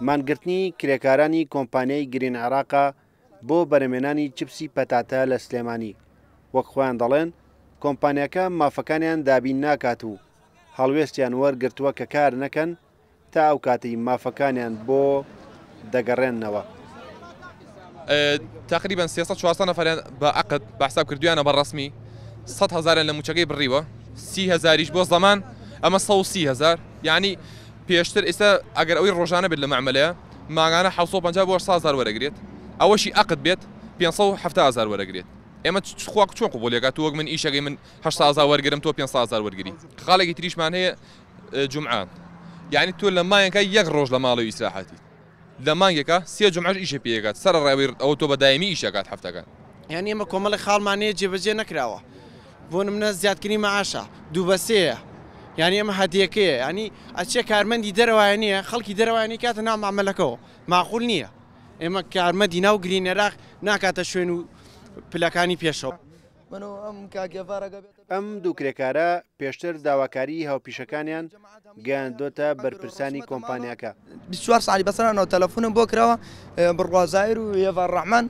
مانگرتنی کرێکارانی کۆمپانیای گرین عێراقە بۆ بەرهەمهێنانی چپسی پەتاتە لە سلێمانی، وەک خۆیان دەڵێن کۆمپانیاکە مافەکانیان دابین ناکات و هەڵوێستیان وەرگرتووە کە کار نەکەن تا ئەو کاتەی مافەکانیان بۆ دەگەڕێننەوە. تەقریبەن 300 400 نەفەریان بە عەقد بە حساب کردویانە بە ڕەسمی 100 هەزاریان لە موچەکەی بڕیوە 30 هەزاریش بۆ زەمان ئەمە 130 هەزار یعنی پێشتر ئێستا ئەگەر ئەوەی ڕۆژانە بێت لە مەعمەلەیە مانگانە 750 بۆ 800 هەزار وەرەگرێت ئەوەشی عەقد بێت 570 هەزار وەرەگرێت ئێمە خوا چۆن قبوڵیەکات تۆ وەک من ئیشەکەی من 800 هەزار وەرگرم تۆ 500 هەزار وەرگری خاڵێکی تریشمان هەیە جومعە یعنی تۆ لە مانگێکا یەک ڕۆژ لە ماڵەوە ئیسراحەتیت لە مانگێکا سێ جومعەش ئیشە پێ ئەکات سەرەڕای ئەوەی ئەوە تۆ بە دایمی ئیش ئەکات هەفتەکان. یانی ئێمە کۆمەڵێک خاڵمان هەیە جێبەجێ نەکراوە بۆ نمونە زیادکردنی مەعاشە دوو بە سێیە یانی ئەمە هەدیەکەیە یانی ئەچێ کارمەندی دەرەوایە نییە خەڵکی دەرەوایە نیکاتە ناو مەعمەلەکەوە ماقول نییە ئێمە کارمەندی ناو گرین عێراق ناکاتە شوێن و پلەکانی پێشەوە. ئەم دوو کرێکارە پێشتر داواکاریی هاوپیشەکانیان گەیاندۆتە بەرپرسانی کۆمپانیاکە. 24 ساعتی بەسەرانەوە تەلەفونم بۆ کراوە بڕوا زاهیر و هێڤار ڕەحمان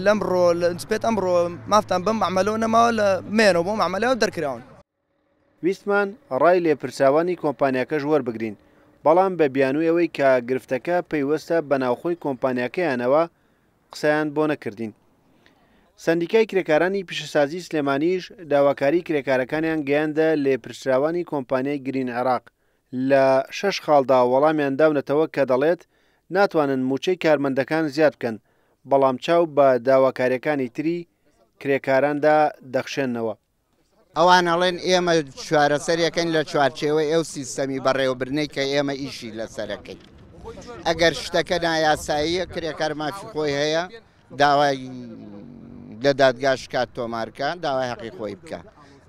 لەمڕۆ پێت ئەمڕۆ مافتان بەم مەعمەلەوە نەماوە لە مێنەوە بۆ مەعمەلەوە دەرکراون. ویستمان ڕای لێپرسراوانی کۆمپانیاکەش وەربگرین، بەڵام بە بیانووی ئەوەی کە گرفتەکە پەیوەستە بە ناوخۆی کۆمپانیاکەیانەوە، قسەیان بۆ نەکردین. سەندیکای کرێکارانی پیشەسازی سلێمانیش داواکاری کرێکارەکانیان گەیاندە لێپرسراوانی کۆمپانیای گرین عێراق، لە شەش خاڵدا وەڵامیان داونەتەوە کە دەڵێت ناتوانن مووچەی کارمەندەکان زیاد بکەن، بەڵام چاو بە داواکارییەکانی تری کرێکاراندا دەخشێننەوە. ئەوان ئەڵێن ئێمە چارەسەریەکەین لە چوارچێوەی ئەو سیستەمی بەڕێوەبردنەی کە ئێمە ئیشی لەسەرەکەین. ئەگەر شتەکە نایاساییە کرێکار مافی خۆی هەیە داوای لە دادگا شکات تۆمارکە داوای حەقی خۆی بکە.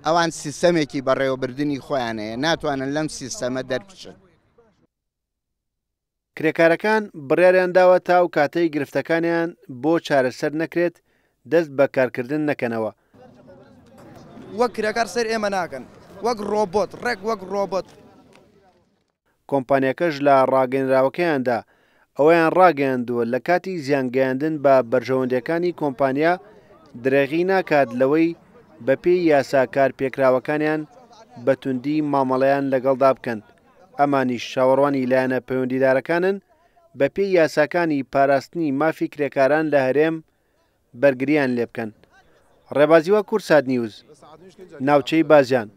ئەوان سیستەمێکی بەڕێوەبردنی خۆیان هەیە ناتوانن لەم سیستەمە دەربچن. کرێکارەکان بڕیاریان داوە تا ئەو کاتەی گرفتەکانیان بۆ چارەسەر نەکرێت دەست بە کارکردن نەکەنەوە. وەک کرێکار سەیر ئێمە ناکەن، وەک ڕۆبۆت، ڕێک وەک ڕۆبۆت. کۆمپانیاکەش لە ڕاگەیەنراوەکەیاندا ئەوەیان ڕاگەیاندووە، لە کاتی زیانگەیاندن بە بەرژەوەندییەکانی کۆمپانیا درێغی ناکات لەوەی بەپێی یاسا کارپێکراوەکانیان بە توندی مامەڵەیان لەگەڵدا بکەن. ئەمانیش چاوەڕوانی لایەنە پەیوەندیدارەکانن بەپێی یاساکانی پاراستنی مافی کرێکاران لە هەرێم بەرگرییان لێبکەن. ڕێبازیوا کوردسات نیوز، ناوچەی بازیان.